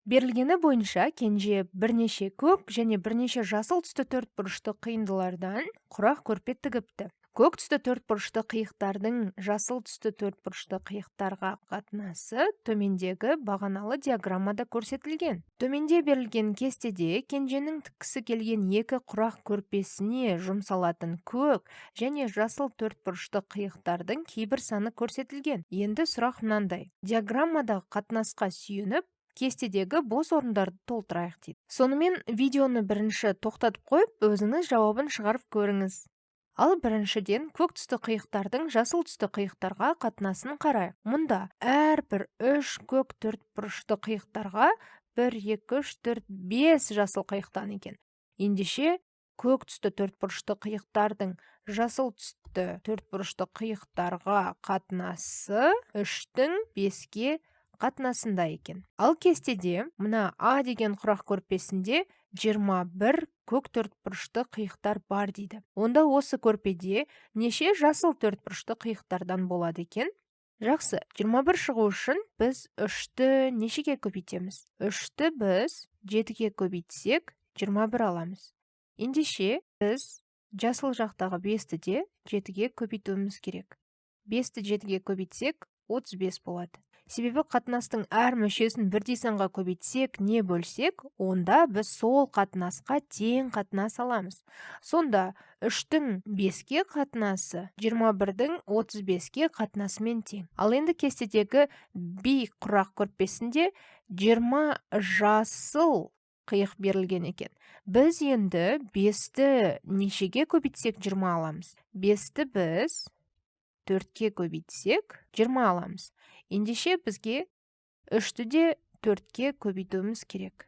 Берілгені бойынша, Кенже бірнеше көк және бірнеше жасыл түсті төртбұрышты қиындылардан құрақ көрпе тігіпті. Көк түсті төртбұрышты қиықтардың жасыл түсті төртбұрышты қиықтарға қатынасы төмендегі бағаналы диаграммада көрсетілген. Төменде берілген кестеде Кенженің тіккісі келген екі құрақ көрпесіне жұмсалатын көк және жасыл төртбұрышты қиықтардың кейбір саны көрсетілген. Енді сұрақ мынандай: диаграммадағы қатынасқа сүйеніп, кестедегі бос орындарды толтырайық дейді. Сонымен, видеоны бірінші тоқтатып қойып, өзіңіз жауабын шығарып көріңіз. Ал біріншіден, көк түсті қиықтардың жасыл түсті қиықтарға қатынасын қарайық. Мұнда әрбір үш көк төртбұрышты қиықтарға 1, 2, 3, 4, 5 жасыл қиықтан екен. Ендеше, көк түсті төртбұрышты қиықтардың жасыл түсті төртбұрышты қиықтарға қатынасы 3-тің 5-ке қатынасында екен. Ал кестеде мына А деген құрақ көрпесінде 21 көк төртбұрышты қиықтар бар дейді. Онда осы көрпеде неше жасыл төртбұрышты қиықтардан болады екен? Жақсы, 21 шығу үшін біз 3-ті нешеге көбейтеміз? 3-ті біз 7-ге көбейтсек, 21 аламыз. Ендеше, біз жасыл жақтағы 5-ті де 7-ге көбейтуіміз керек. 5-ті 7-ге көбейтсек, 35 болады. Себебі қатынастың әр мүшесін бірдей санға көбейтсек не бөлсек, онда біз сол қатынасқа тең қатынас аламыз. Сонда 3-тің 5-ке қатынасы 21-дің 35-ке қатынасымен тең. Ал енді кестедегі B құрақ көрпесінде 20 жасыл қиық берілген екен. Біз енді 5-ті нешеге көбейтсек, 20 аламыз? 5-ті біз 4-ке көбейтсек, 20 аламыз. Ендеше, бізге 3-ті де 4-ке көбейтуіміз керек.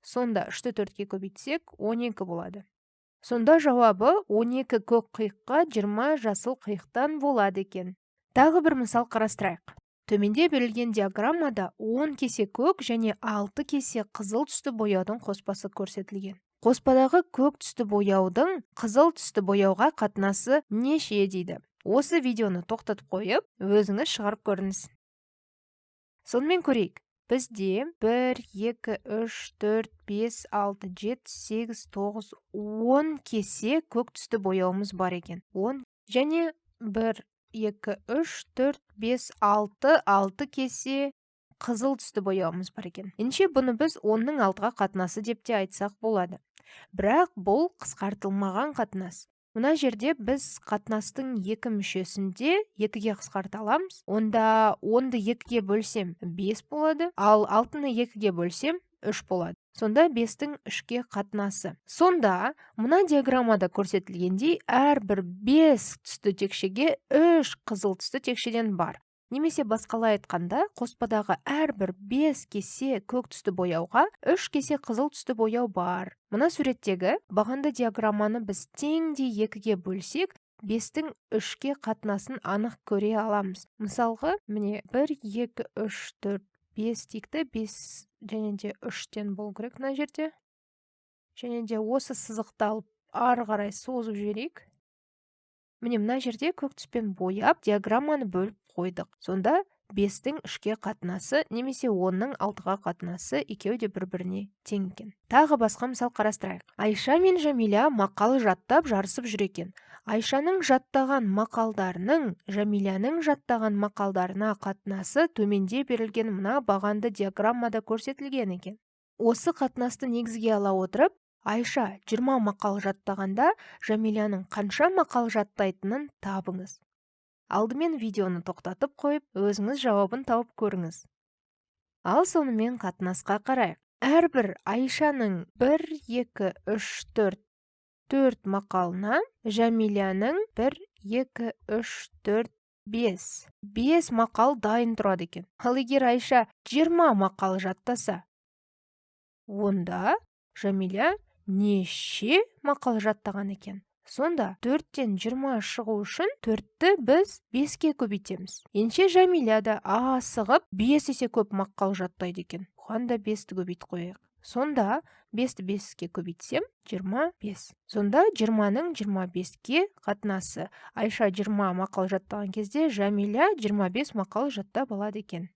Сонда 3-ті 4-ке көбейтсек, 12 болады. Сонда жауабы 12 көк қиыққа 20 жасыл қиықтан болады екен. Тағы бір мысал қарастырайық. Төменде берілген диаграммада 10 кесе көк және 6 кесе қызыл түсті бояудың қоспасы көрсетілген. Қоспадағы көк түсті бояудың қызыл түсті бояуға қатынасы неше дейді. Осы видеоны тоқтатып қойып, өзіңіз шығарып көріңіз. Сонымен, көрейік. Бізде 1, 2, 3, 4, 5, 6, 7, 8, 9, 10 кесе көк түсті бояуымыз бар екен. 10 және 1, 2, 3, 4, 5, 6, 6 кесе қызыл түсті бояуымыз бар екен. Ендеше, бұны біз 10-ның 6-ға қатынасы деп те айтсақ болады. Бірақ бұл қысқартылмаған қатынас. Мына жерде біз қатынастың екі мүшесінде екіге қысқарта аламыз. Онда 10-ды екіге бөлсем, 5 болады, ал 6-ны екіге бөлсем, 3 болады. Сонда 5-тің 3-ке қатынасы. Сонда мына диаграммада көрсетілгендей, әрбір 5 түсті текшеге 3 қызыл түсті текшеден бар. Немесе басқалай айтқанда, қоспадағы әрбір 5 кесе көк түсті бояуға 3 кесе қызыл түсті бояу бар. Мына суреттегі бағанды диаграмманы біз теңдей екіге бөлсек, 5-тің 3-ке қатынасын анық көре аламыз. Мысалға, міне, 1, 2, 3, 4, 5 дейік те, 5 және де 3-тен болу керек мына жерде. Және де осы сызықты алып, ары қарай созып жіберейік. Міне, мына жерде көк түспен бояп, диаграмманы бөліп қойдық. Сонда 5-тің 3-ке қатынасы немесе 10-ның 6-ға қатынасы екеуі де бір-біріне тең екен. Тағы басқа мысал қарастырайық. Айша мен Жәмила мақал жаттап жарысып жүр екен. Айшаның жаттаған мақалдарының Жәмиланың жаттаған мақалдарына қатынасы төменде берілген мына бағанды диаграммада көрсетілген екен. Осы қатынасты негізге ала отырып, Айша 20 мақал жаттағанда, Жәмиланың қанша мақал жаттайтынын табыңыз. Алдымен видеоны тоқтатып қойып, өзіңіз жауабын тауып көріңіз. Ал сонымен, қатынасқа қарайық. Әрбір Айшаның 1, 2, 3, 4, 4 мақалына Жәмиланың 1, 2, 3, 4, 5. 5 мақал дайын тұрады екен. Ал егер Айша 20 мақал жаттаса, онда Жәмила неше мақал жаттаған екен? Сонда 4-тен 20 шығу үшін 4-ті біз 5-ке көбейтеміз. Ендеше, Жәмила да асығып 5 есе көп мақал жаттайды екен. Оған да 5-ті көбейтіп қояйық. Сонда 5-ті 5-ке көбейтсем, 25. Сонда 20-ның 25-ке қатынасы. Айша 20 мақал жаттаған кезде, Жәмила 25 мақал жаттап алады екен.